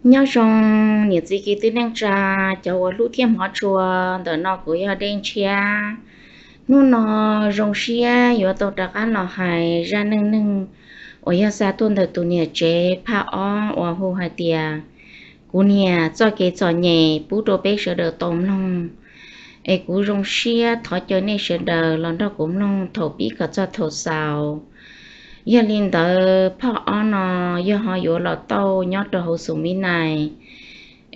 Nyob zoo niam txiv kwv tij neej tsa, cov uas hlub thiab hmov tshua, ntawm no kuv yog Dej Ntshiab. Hnub no zoo siab yuav tau rov qab los hais zaj neej neeg uas yog xa tuaj ntawm tus niam tsev phaj ob uas hu hais tias kuv niam txoj kev txom nyem pub rau peb sawv daws tau mloog. Es kuv zoo siab thov caw nej sawv daws los nrog kuv mloog thaum pib kom txog thaum xaus. Yog li ntawd phaj ob no yog ho yuav los tau nyob rau hauv xum Vib Nais,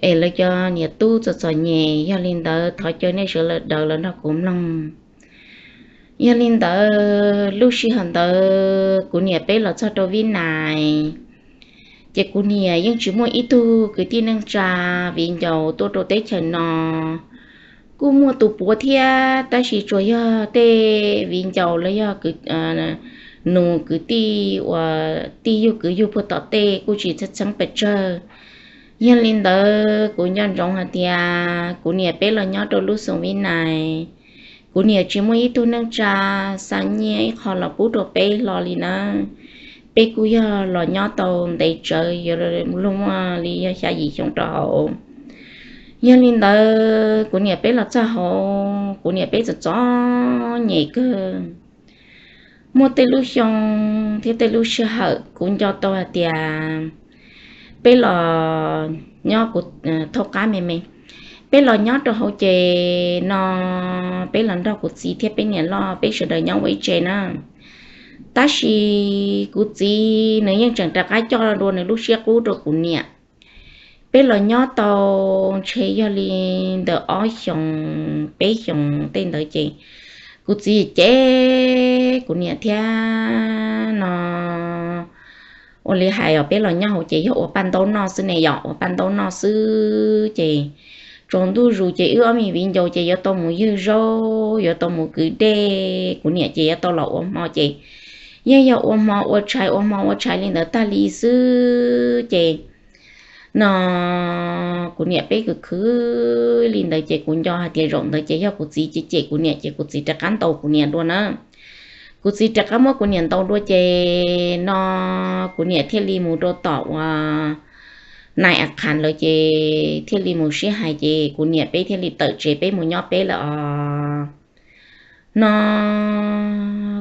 es lawv cov niam tub txom txom nyem. Yog li ntawd thov caw nej sawv daws los nrog kuv mloog. Yog li ntawd lub sij hawm ntawd kuv niam peb los txog rau Vib Nais, ces kuv niam yeej tsis muaj ib tug kwv tij neej tsa viv ncaus tuaj rau teb chaws no. Kuj muaj tus puav thiab, tab sis tsuas yog tej viv ncaus los yog nus kwv tij uas tij yug kwv yug puag tom tej kuj tsis txheeb pes tsawg. Yog li ntawd kuv nco ntsoov hais tias kuv niam peb los nyob rau lub xum Vib Nais, kuv niam tsis muaj ib tug neej tsa xa nyiaj ib qho los pub rau peb hlo li nawb. Peb kuj yog los nyob tau ntev tsawv, yuav luag muaj li yog xya yim xyoo rau hauv. Yog li ntawd kuv niam peb los txog hauv, kuv niam peb txom txom nyem kawg. Muaj tej lub xyoo thiab tej lub sij hawm kuv nco tau hais tias peb los nyob, kuv thaub qab me me, peb los nyob rau hauv ces no peb los nrog kuv txiv thiab peb niam loj peb sawv daws nyob ua ib tse na. Tab sis kuv txiv nws yeej tseem rov qab coj dua nws lub siab qub rau kuv niam. Peb los nyob tau ntshe yog li ntawm ob xyoos peb xyoos tej ntawd ces kuv txiv cem kuv niam thiab no. Ua li hais os, peb los nyob hauv ces yog ua paj ntaub noj xwb ne, yog ua paj ntaub noj xwb ces tsaus ntuj zus ces wb ob me viv ncaus ces yuav tau mus ywg zaub, yuav tau mus kwv dej, kuv niam ces yuav tau los ua hmo ces yeej yog ua hmo ua tshais, ua hmo ua tshais li ntawd tag li xwb ces no kuv niam peb khwv khwv li ntawd ces kuv nco hais tias zaum ntawd ces yog kuv txiv cem cem kuv niam ces kuv txiv rov qab ntaus kuv niam dua na. Kuv txiv rov qab muab kuv niam ntaus dua ces no kuv niam thiaj li mus rau tom uas nai a qhav lawm ces thiaj li mus sib hais ces kuv niam peb thiaj li tawm tsev peb mus nyob peb lawm os. No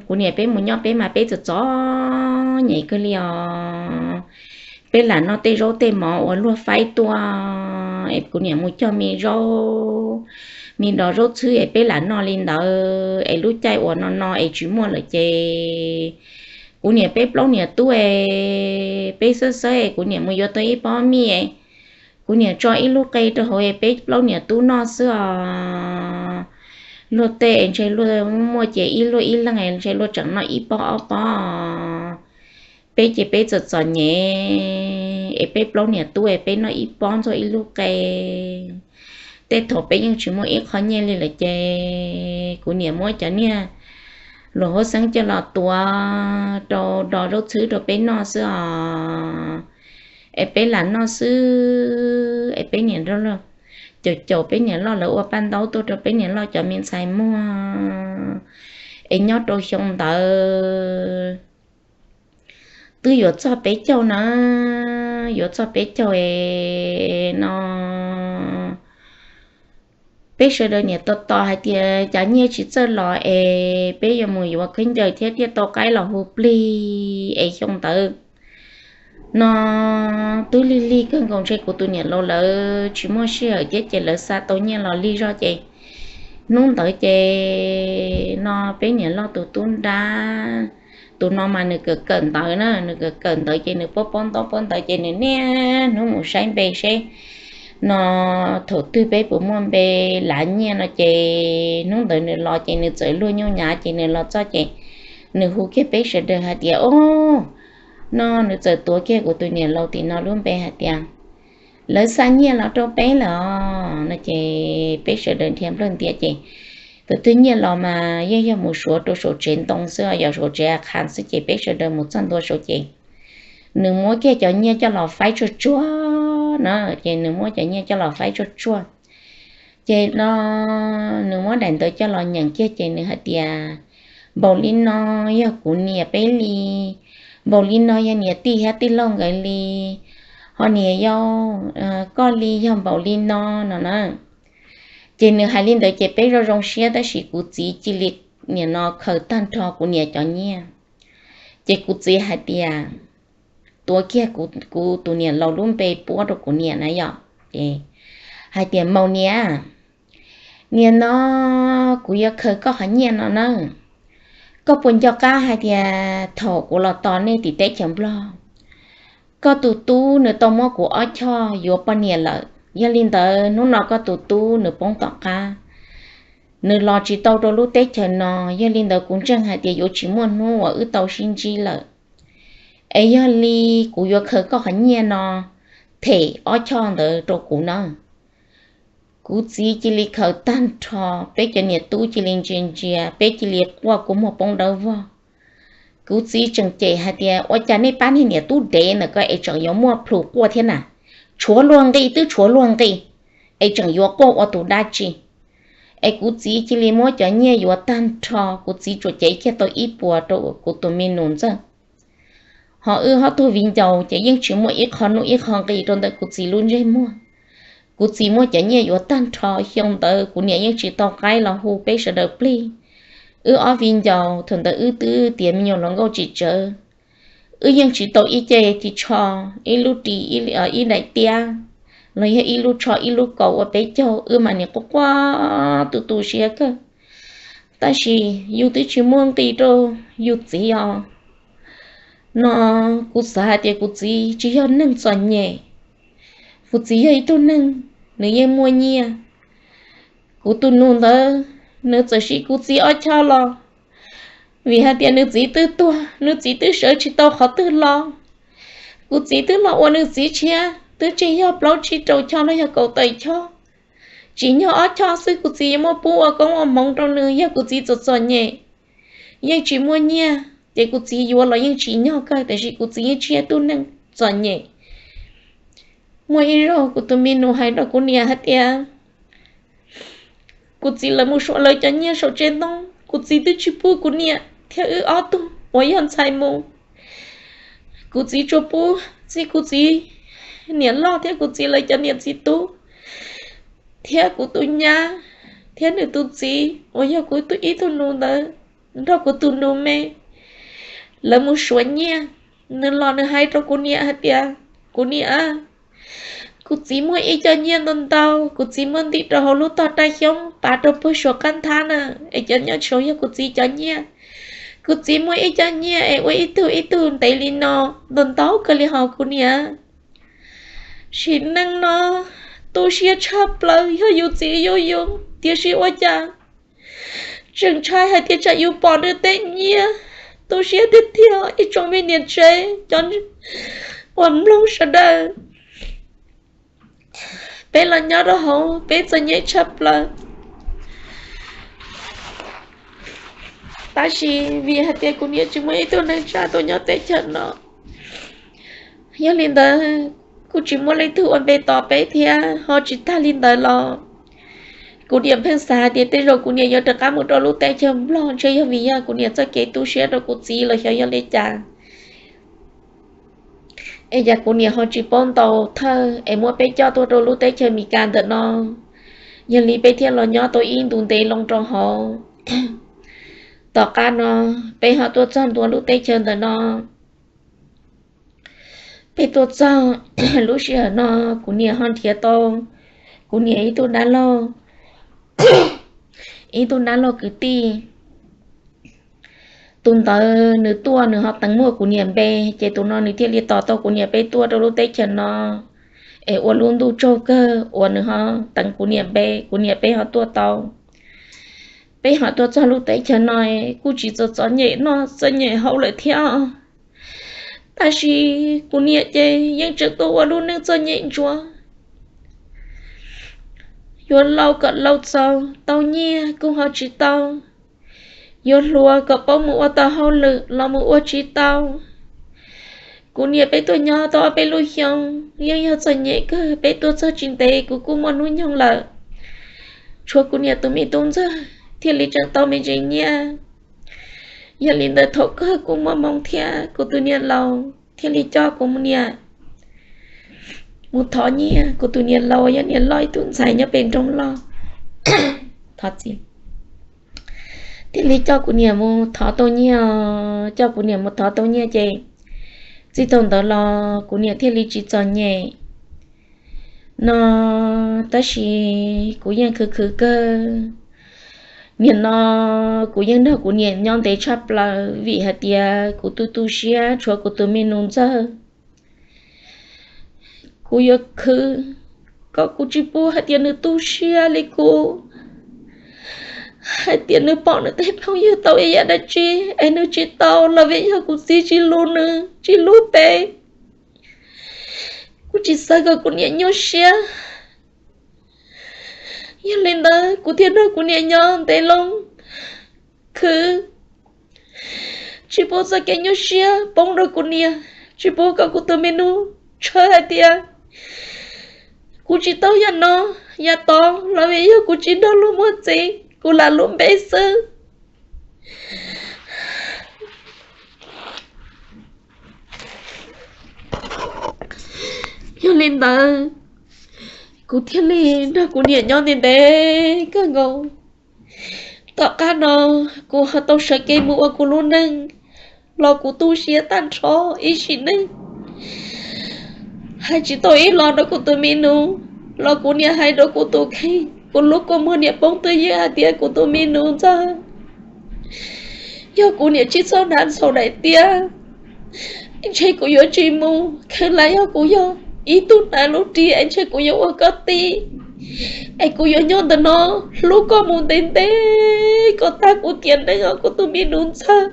kuv niam peb mus nyob peb mas peb txom txom nyem kawg li os. Peb lam noj tej zaub tej mov uas luag faib tuaj es kuv niam mus cog me zaub, me dos zaub txhwb es peb lam noj li ntawd es lub caij uas no no es tsis muaj lawm ces kuv niam peb plaub niam tub es peb xawb xawb es kuv niam mus yuav tau ib pob mij es kuv niam tso ib lub qe rau hauv es peb plaub niam tub noj xwb os. Luag tej es ntshe luag muaj ces ib luaj ib leeg es ntshe luag tseem noj ib pob ob pob. Peb ces peb txom txom nyem es peb plaub niam tub es peb noj ib pob ntxuag ib lub qe. Tej thaum peb yeej tsis muaj ib qho nyiaj li lawm ces kuv niam muab cov niag luam huab xeeb coj los tuav rau dos zaub txhwb rau peb noj xwb os. Es peb lam noj xwb es peb niam caum caum peb niam loj lawv ua paj ntaub tuaj rau peb niam loj cov me ntxhais muag. Es nyob rau xyoo ntawd twb yuav txog peb caug na, yuav txog peb caug es no peb sawv daws niam tos tos hais tias cas nyiaj tsis txawj los es peb yuav mus yuav khaub ncaws thiab thiaj tau qaib los hu plig es xyoo ntawd no twb lig lig kawg nkaus ntshe kuv tus niam laus lawv tsis muaj sij hawm thiab ces lawv xa tau nyiaj los lig zog ces hnub ntawd ces no peb niam loj tus tub nrab, tus no mas nws kawm kawm ntawv na, nws kawm kawm ntawv ces nws paub paub ntaub paub ntawv ces nws niaj hnub mus saib npe seb no thaum twg peb puas muaj npe lav nyiaj no ces hnub ntawd nws los ces nws txawm luag nyuj nyav ces nws los txog ces nws hu kiag peb sawv daws hais tias, o, no nws txawm tuav kiag kuv tus niam laus tim no lub npe hais tias, lawv xa nyiaj los rau peb lawm os no ces peb sawv daws nrhiav nplawg ntias ces tus twg nyiaj los mas yeej yog mus suav rau saum tsev ntoo xwb, yog saum tsev a qha xwb ces peb sawv daws mus txog ntua saum ces nws muab kiag cov nyiaj coj los faib tsuag tsuag na, ces nws muab cov nyiaj coj los faib tsuag tsuag ces no nws muab daim ntawv coj los nyeem kiag ces nws hais tias, npaum li no yog kuv niam peb li, npaum li no yog niam tij thiab tij laug nkawd li, Ho niam yau, koj li yog npaum li no no na. Ces nws hais li ntawd ces peb zoo zoo siab, tab sis kuv txiv cia li nim no khaws tag nrho kuv niam cov nyiaj. Ces kuv txiv hais tias, tuav kiag kuv tus niam laus lub npe puab rau kuv niam na yom, ces hais tias, Maus niam, niam no kuv yuav khaws koj qhov nyiaj no na. Koj puas nco qab hais tias thaum kuv los tos nej tim teb chaws Nplog, koj tus tub nws tau muab kuv ob choj yuav poj niam lawm. Yog li ntawd hnub no koj tus tub nws poob tom qab, nws los tsis tau rau lub teb chaws no. Yog li ntawd kuv ntseeg hais tias yuav tsis muaj hnub uas wb tau sib ntsib lawm. Es yog li kuv yuav khaws koj qhov nyiaj no them ob choj ntawd rau kuv na. Kuv txiv cia li khaws tag nrho, peb cov niam tub cia li ntsia ntsia, peb cia li quaj kua muag poob dawb vog. Kuv txiv tseem cem hais tias, ua cas nej pab niag niam tub dev ntawm ko es tseem yuav muaj plhus quaj thiab na? Tshuav luag nqi twb tshuav luag nqi, es tseem yuav quaj ua tus dab tsi? Es kuv txiv cia li muab cov nyiaj yuav tag nrho, kuv txiv tsuas cev kiag tau ib puas rau kuv tus me nus ntxawg. Ho wb ob tug viv ncaus ces yeej tsis muaj ib qho nuj ib qho nqi rau ntawm kuv txiv lub ntsej muag. Kuv txiv muab cov nyiaj yuav tag nrho, xyoo ntawd kuv niam yeej tsis tau qaib los hu peb sawv daws plig. Wb ob viv ncaus thaum ntawd wb twb tiav me nyuam hluas nkauj tsis tsawg, wb yeej tsis tau ib ce ris tsho, ib lub ris, ib daim tiab, los yog ib lub tsho ib lub kaus ua peb caug, wb mas nim quaj quaj tu tu siab kawg. Tab sis yus twb tsis muaj nqi rau yus txiv os. No kuv xav hais tias kuv txiv tsis yog neeg txom nyem, kuv txiv yog ib tug neeg nws yeej muaj nyiaj. Kuv tus nus ntawd nws txawm siv kuv txiv ob choj los, vim hais tias nws txiv twb tuag, nws txiv twb sawv tsis tau qhov twg los. Kuv txiv twb los ua nws txiv tshiab twb tsis yog plaub tsib rau choj los yog kaum tawm choj, tsim nyog ob choj xwb kuv txiv yuav muab pub ua koob ua hmoov rau nws. Yog kuv txiv txom txom nyem, yeej tsis muaj nyiaj, ces kuv txiv yuav los yeej tsim nyog kawg, tiam sis kuv txiv yeej tsis yog tug neeg txom nyem. Muaj ib zaug kuv tus me nus hais rau kuv niam hais tias kuv txiv lawv mus suav lawv cov nyiaj saum tsev ntoo, kuv txiv twb tsis pub kuv niam thiab wb ob tug uas yog ntxhais mus. Kuv txiv tsuas pub txij kuv txiv niam loj thiab kuv txiv lawv cov niam txiv tub thiab kuv tus nyab thiab nws tus txiv uas yog kuv ib tug nus ntawd nrog kuv tus nus me, lawv mus suav nyiaj. Nws los nws hais rau kuv niam hais tias, kuv niam, kuv txiv muaj ib co nyiaj ntau ntau, kuv txiv muab ntim rau hauv lub tog raj xyoob pav rau puag suav qab nthab na, es cov nyob saud yog kuv txiv cov nyiaj. Kuv txiv muaj ib co nyiaj es ua ib tug ib tug ntev li no, ntau ntau kawg li hos kuv niam. Sim neej no tu siab tshaj plaws yog yus txiv yuav yus, tiam sis ua cas tseem ntshai hais tias tsam yus pom nws tej nyiaj, tu siab tiag tiag ib tsoom me niam tsev cov uas mloog sawv daws. Peb los nyob rau hauv peb txom nyem tshaj plaws, tab sis vim hais tias kuv niam tsis muaj ib tug neeg tsa tuaj nyob teb chaws no. Yog li ntawd, kuj tsis muaj leej twg ua npe tos peb thiab. Ho tsis tag li ntawd los, kuv niam pheej xav hais tias tej zaum kuv niam yuav rov qab mus rau lub teb chaws Nplog, ntshe yog vim yog kuv niam txoj kev tu siab rau kuv txiv los xyov yog li cas, es cas kuv niam ho tsis paub ntaus thawj es muab peb coj tuaj rau lub teb chaws Amelikas ntawm no. Yog li peb thiaj los nyob tau ib ntus ntev loo rau hauv. Tom qab no peb ho tuaj txog ntua lub teb chaws ntawm no. Peb tuaj txog lub sij hawm no, kuv niam ho nrhiav tau kuv niam ib tug dab laug, ib tug dab laug kwv tij. Tus ntawd nws tuaj nws ho teev muaj kuv niam npe, ces tus no nws thiaj li tos tau kuv niam peb tuaj rau lub teb chaws no, es ua lub ntuj tsaug kawg uas nws ho teev kuv niam npe, kuv niam peb ho tuaj tau. Peb ho tuaj txog lub teb chaws no, kuj tsis txom txom nyem noj txom nyem haus lawm thiab. Tab sis kuv niam ces yeej tseem tuaj ua lub neej txom nyem ntsuav. Yuav laus kom laus txaus, tau nyiaj kuj ho tsis tau. Yuav hluas kom paub mus ua tau hauj lwm los mus ua tsis tau. Kuv niam peb tuaj nyob tau ob peb lub xyoo, yeej yog txom nyem kawg. Peb tuaj txog tsis ntev kuv kuj muaj hnub nyoog lawm. Tshuav kuv niam tus me tub ntxawg thiaj li tseem tau me ntsis nyiaj. Yog li ntawd thaum kawg kuv muaj hmoo thiab kuv tus niam laus thiaj li coj kuv niam mus thov nyiaj. Kuv tus niam laus yog niam loj ib tug ntxhais nyob pem nroog loj, thov txim, thiaj li coj kuv niam mus thov tau nyiaj. Coj kuv niam mus thov tau nyiaj ces txij thaum ntawd los kuv niam thiaj li tsis txom nyem no. Tab sis kuv yeej khwv khwv kawg. Nim no kuv yeej nrog kuv niam nyob ntev tshaj plaws vim hais tias kuv tu tu siab tshuav kuv tus me nus ntxawg. Kuv yuav khwv kom kuv tsis pub hais tias nws tu siab li kuv, hais tias nws pom nws tej phooj ywg tau ib yam dab tsi es nws tsis tau los vim yog kuv txiv tsis hlub nws, tsis hlub peb. Kuv tsis xav kom kuv niam nyuaj siab. Yog li ntawd kuv thiaj nrog kuv niam nyob ntev loo, khwv, tsis pub txoj kev nyuaj siab poob rau kuv niam, tsis pub kom kuv tus me nus tshawb hais tias kuv tsis tau yam no yam tod los vim yog kuv tsis nrog luag muaj txiv, kuv lam lub npe xwb. Yog li ntawd, kuv thiaj li nrog kuv niam nyob ntev ntev kawg nkaus. Tom qab no kuv ho tau sawv kev mus ua kuv lub neej, los kuv tu siab tag nrho ib sim neej. Hais tsis tau ib los rau kuv tus me nus, los kuv niam hais rau kuv tus kheej, kuv lub kua muag niam poob twj ywm hais tias kuv tus me nus ntxawg, yog kuv niam tsis txhob hnav ntxhov daim tiab, ntshe kuv yuav tsis mus. Kheev lam yog kuv yog ib tug hnav lub ris es ntshe kuv yuav ua koj tij, es kuv yuav nyob ntawm no hlub koj mus ntev ntev kom tag kuv tiam neej os kuv tus me nus ntxawg.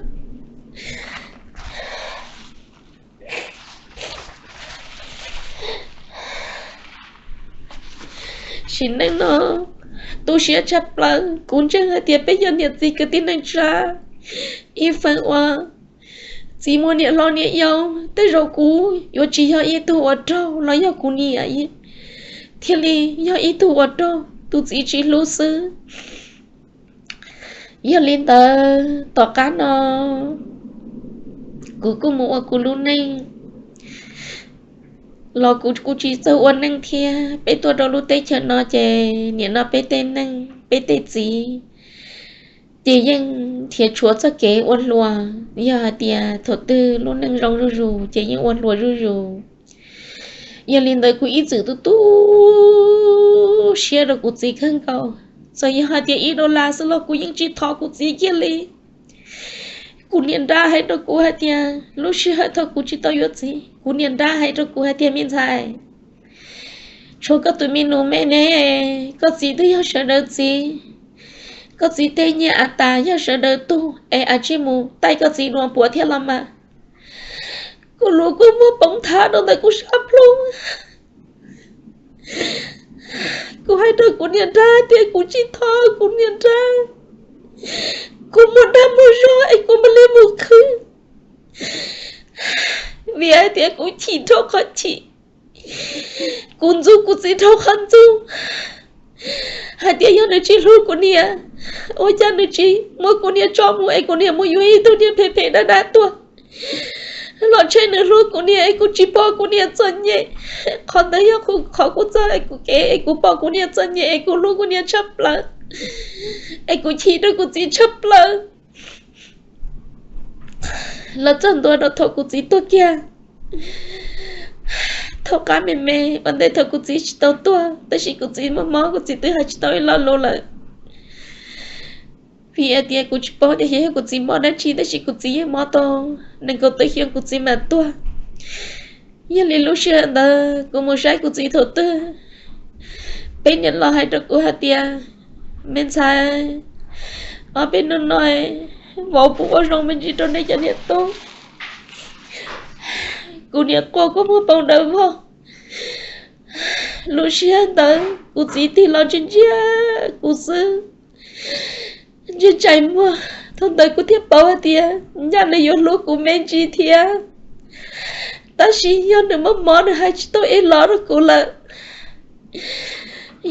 Sim neej no tu siab tshaj plaws, kuv ntseeg hais tias peb yog niam txiv kwv tij neej tsa, ib feem uas txiv muaj niam hlob niam yau, tej zaum kuv yuav tsis yog ib tug ua raug los yog kuv niam thiaj li yog ib tug ua raug tus txiv tsis hlub xwb. Yog li ntawd tom qab no kuv kuj mus ua kuv lub neej, los kuv kuj tsis txawj ua neej thiab. Peb tuaj rau lub teb chaws no ces nim no peb tej neej peb tej txiv ces yeej nrhiav tshuav txoj kev ua hluas, yog hais tias thaum twg lub neej zoo zuj zus ces yeej ua hluas zuj zus. Yog li ntawd kuv ib txwm tu tu siab rau kuv txiv kawg nkaus. Txawm yog hais tias ib dollar xwb los kuv yeej tsis thov kuv txiv kiag li. Kuv niam nrab hais rau kuv hais tias lub sij hawm thaum kuv tsis tau yuav txiv, kuv niam nrab hais rau kuv hais tias me ntxhais, tshuav koj tus me nus me ne, koj txiv twb yog sawv daws txiv. Koj txiv tej nyiaj av tas yog sawv daws tug es a tsij mus taij koj txiv dua puav thiab los mas. Kuv lub kua muag poob thab rau ntawm kuv sab plhu. Kuv hais rau kuv niam nrab tias kuv tsis thov kuv niam nrab, kuv muaj dag muaj zog es kuv mam li mus khwv. Vim hais tias kuv chim dhau qhov chim, kuv ntxub kuv txiv dhau qhov ntxub. Hais tias yog nws tsis hlub kuv niam, ua cas nws tsis muab kuv niam tso mus es kuv niam mus yuav ib tug niag phem phem dab dab tuaj los tshem nws hlub kuv niam es kuv tsis pom kuv niam txom nyem. Qhov ntawd yog qhov kuv txoj kev es kuv pom kuv niam txom nyem es kuv hlub kuv niam tshaj plaws, es kuv chim rau kuv txiv tshaj plaws. Los txog ntua rau thaum kuv txiv tuag kiag, thaum qab me me ua ntej thaum kuv txiv tsis tau tuag, tab sis kuv txiv mob mob kuv txiv twb hais tsis tau ib lo lus lawm. Vim hais tias kuv tsis paub tias yog kuv txiv mob dab tsi, tab sis kuv txiv yeej mob tau nees nkaum tawm xyoo kuv txiv mam tuag. Yog li lub sij hawm ntawd kuv mus saib kuv txiv thaum twg, peb niam los hais rau kuv hais tias, me ntxhais, ob peb hnub no vauv puas ua zoo me ntsis rau nej cov niam tub? Kuv niam quaj kua muag poob dawb vog. Lub sij hawm ntawd kuv txiv tig los ntsia ntsia kuv xwb, ntsia ntsais muag. Thaum ntawd kuv thiaj paub hais tias nyaj nws yuav hlub kuv me ntsis thiab, tab sis yog nws mob mob nws hais tsis tau ib lo rau kuv lawm.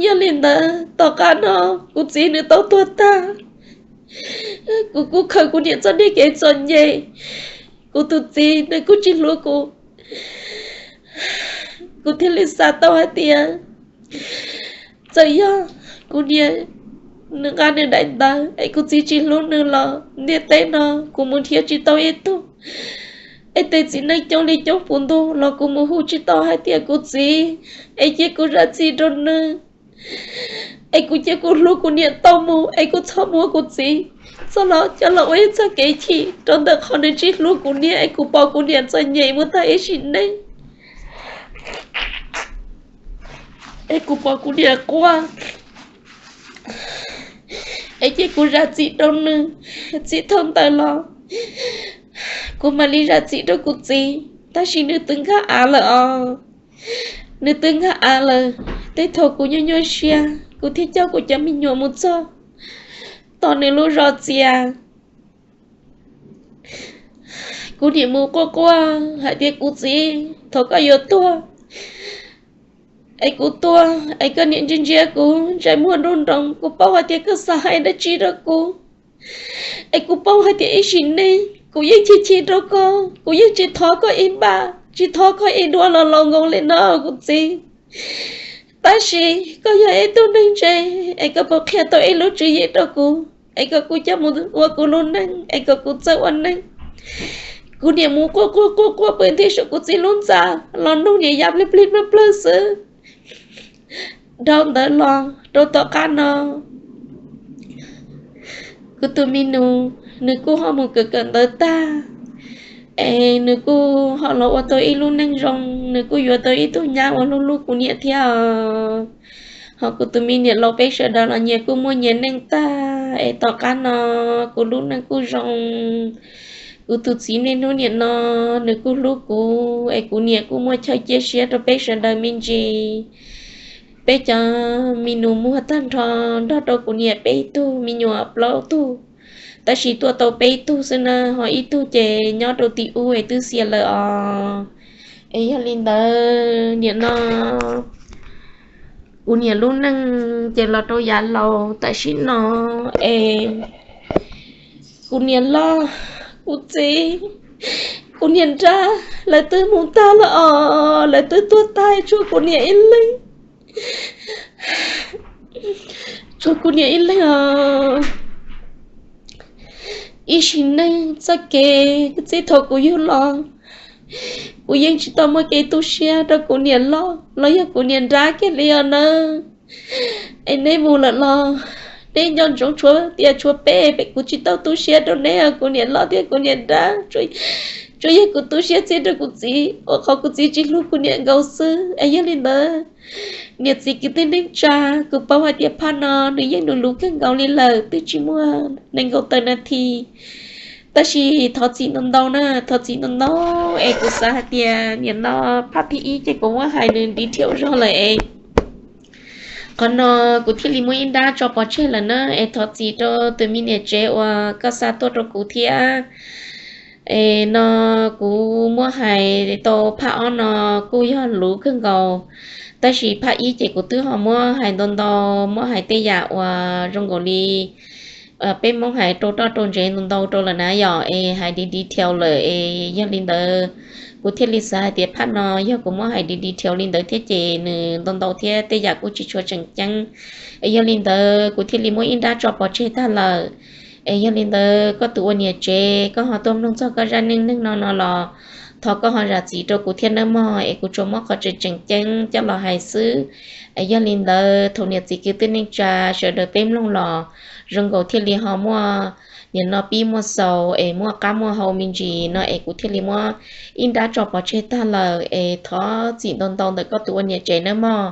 Yog li ntawd tom qab no kuv txiv nws tau tuag tag, kuv kuj khaws kuv niam txoj niag kev txom nyem. Kuv tus txiv nws kuj tsis hlub kuv, Kuv thiaj li xav tau hais tias txawm yog kuv niam nws nqa nws daim ntawv es kuv txiv tsis hlub nws los ntiaj teb no kuv mus nrhiav tsis tau ib tug es tes txiv neej coob li coob puv ntug los kuv mus hu tsis tau hais tias kuv txiv, es cia kuv zam txim rau nws, es kuv cia kuv hlub kuv niam tau mus, es kuv txhob muab kuv txiv txoj los coj los ua ib txoj kev chim rau ntawm qhov nws tsis hlub kuv niam, es kuv pom kuv niam txom nyem mus tag ib sim neej, es kuv pom kuv niam quaj, es cia kuv zam txim rau nws. Txij thaum ntawd los kuv mam li zam txim rau kuv txiv, tab sis nws twb nkag av lawm os. Nws twb nkag av lawm, tej thaum kuv nyuaj nyuaj siab kuv thiaj coj kuv cov me nyuam mus txog tom nws lub zos txias. Kuv niam mus quaj quaj hais tias kuv txiv, thaum koj yuav tuag es kuv tuag es koj niam ntsia ntsia kuv ntsej muag nruj nroos, kuv paub hais tias koj xav hais dab tsi rau kuv. Es kuv paub hais tias ib sim neej kuv yeej chim chim rau koj, kuv yeej tsis thov koj ib npaj, tsis thov koj ib duab los laus nkaus li no kuv txiv. Tab sis koj yog ib tug neeg ntse, es koj puas qhia tau ib lub tswv yim rau kuv, es kom kuv coj mus ua kuv lub neej, es kom kuv txawj ua neej. Kuv niam mus quaj quaj quaj quaj pw nti saum kuv txiv lub ntxa los nug niam ya plig plig plawg plawg xwb. Dhau ntawd los rau tom qab no, kuv tus me nus nws kuj ho mus kawm kawm ntawv tag, es nws kuj ho los ua tau ib lub neej zoo, nws kuj yuav tau ib tug nyab uas hlub hlub kuv niam thiab os. Ho kuv tus me niam laus peb sawv daws los nyias kuj muaj nyias neej tag, es tom qab no kuv lub neej kuj zoo. Kuv tus txiv niaj hnub nim no nws kuj hlub kuv, es kuv niam kuj muaj chaw cia siab rau peb sawv daws me ntsis. Peb cov me nus muag tag nrho nrog rau kuv niam peb tug me nyuam plaub tug, tab sis tuaj tau peb tug xwb na, ho ib tug ces nyob rau tim ub es twb xiam lawm os. Es yog li ntawd nim no kuv niam lub neej ces los rau yav laus tam sim no es kuv niam loj, kuv txiv, kuv niam nrab lawv twb mus tag lawm os, lawv twb tuag tag, tshuav kuv niam ib leeg, tshuav kuv niam ib leeg os. Ib sim neej txoj kev txij thaum kuv yug los, kuv yeej tsis tau muaj kev tu siab rau kuv niam loj los yog kuv niam nrab kiag li os nawb. Es neb mus lawm los neb nco ntsoov tshuav tias tshuav peb, peb kuv tsis tau tu siab rau neb os kuv niam loj thiab kuv niam nrab. Tsuas yog kuv tu siab txij rau kuv txiv, ua qhov kuv txiv tsis hlub kuv niam nkaus xwb. Es yog li ntawd, niam txiv kwv tij neej tsa, kuv paub hais tias phaj no nws yeej nws luv kawg nkaus li lawm, twb tsis muaj nees nkaum tawm nas this. Tab sis thov txim ntau ntau na, thov txim ntau ntau, es kuv xav hais tias nim no phaj thib ib ces kuv muab hais nws detail zog lawm es qhov no kuv thiaj li muab ib nrab tso pov tseg lawm na, es thov txim rau tus me niam tsev uas koj xa tuaj rau kuv thiab. Es no kuv muab hais tau phaj ob no kuj yog luv kawg nkaus, tab sis phaj ib ces kuv twb ho muab hais ntau ntau, muab hais tej yam uas zoo nkaus li peb Hmoob hais rau roj rau ntsev ntau ntau rau lawm na yom, es hais di detail lawm es yog li ntawd kuv thiaj li xav hais tias phaj no yog kuv muab hais di detail li ntawd thiab ces nws ntau ntau thiab tej yam kuj tsis tshua tseem ceeb. Es yog li ntawd kuv thiaj li muab ib nrab tso pov tseg tag lawm. Es yog li ntawd koj tus ua niam tsev koj ho tuaj mloog txog koj zaj neej neeg no no los thov koj ho zam txim rau kuv thiab nawb mog, es kuv tsuas muab qhov tseem tseem ceeb coj los hais xwb. Es yog li ntawd thaum niam txiv kwv tij neej tsa sawv daws peb mloog los zoo nkaus thiaj li ho muaj nim no pib muaj xaus es muaj qab muaj hau me ntsis no es kuv thiaj li muab ib nrab tso pov tseg tag lawm es thov txim ntau ntau ntawm koj tus ua niam tsev nawb mog.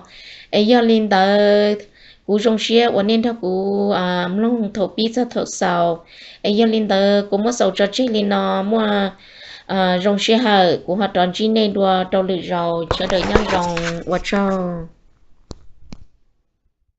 Es yog li ntawd kuv zoo siab uas nej nrog kuv mloog thaum pib txog thaum xaus. Es yog li ntawd kuv muab xaus tso tseg li no, muaj zoo sij hawm kuv ho rov ntsib nej dua rau lwm zaus, sawv daws nyob zoo, ua tsaug.